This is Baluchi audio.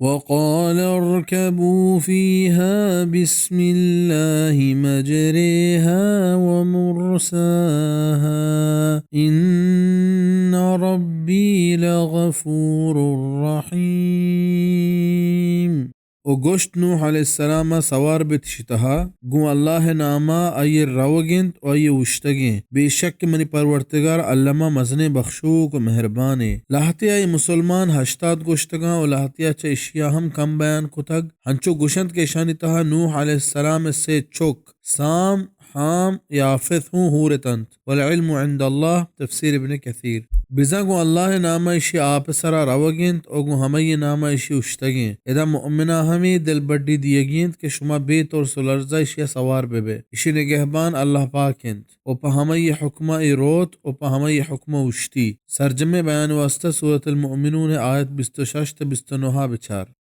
وقال اركبوا فيها بسم الله مجريها ومرساها إن ربي لغفور رحيم۔ و گوشت، نوح علیہ السلام ءَ سوار بیت اشی تہا، گوں اللہ ءِ نام ءَ آئی ءِ روگ انت و آئی ءِ اوشتگ انت۔ بے شک منی پرورتگار الما مزنیں بخشوک و مہربانے۔ لہتے آئی مسلمان ہشتاد گوشتگاں و لہتیا چہ اشیا ہم کم بیان کتگ۔ ہنچو گوشنت کہ اشانی تہا نوح علیہ السلام ءِ سے چک، سام، حام، یافث ہوں ہور اتنت۔ والعلم عند اللہ، تفسیر ابن کثیر۔ بزاں گوں اللہ ءِ نام ءَ اشی آپ ءِ سرا روگ انت و گوں ہمائی ءِ نام ءَ اشی اشتگ انت۔ ادا مؤمناں ہم اے دلبڈی دیگی انت کہ شما بے ترس و لرزا اشیا سوار بہ بئے۔ اشی نگہبان اللہ پاک انت و پہ ہمائی ءِ حکم ءَ اے روت و پہ ہمائی ءِ حکم ءَ اشتی۔ سرجمیں بیان ءِ واسطہ سورۃ المؤمنون ءِ آیت بیست و شش تا بیست و نہ ءَ بچار۔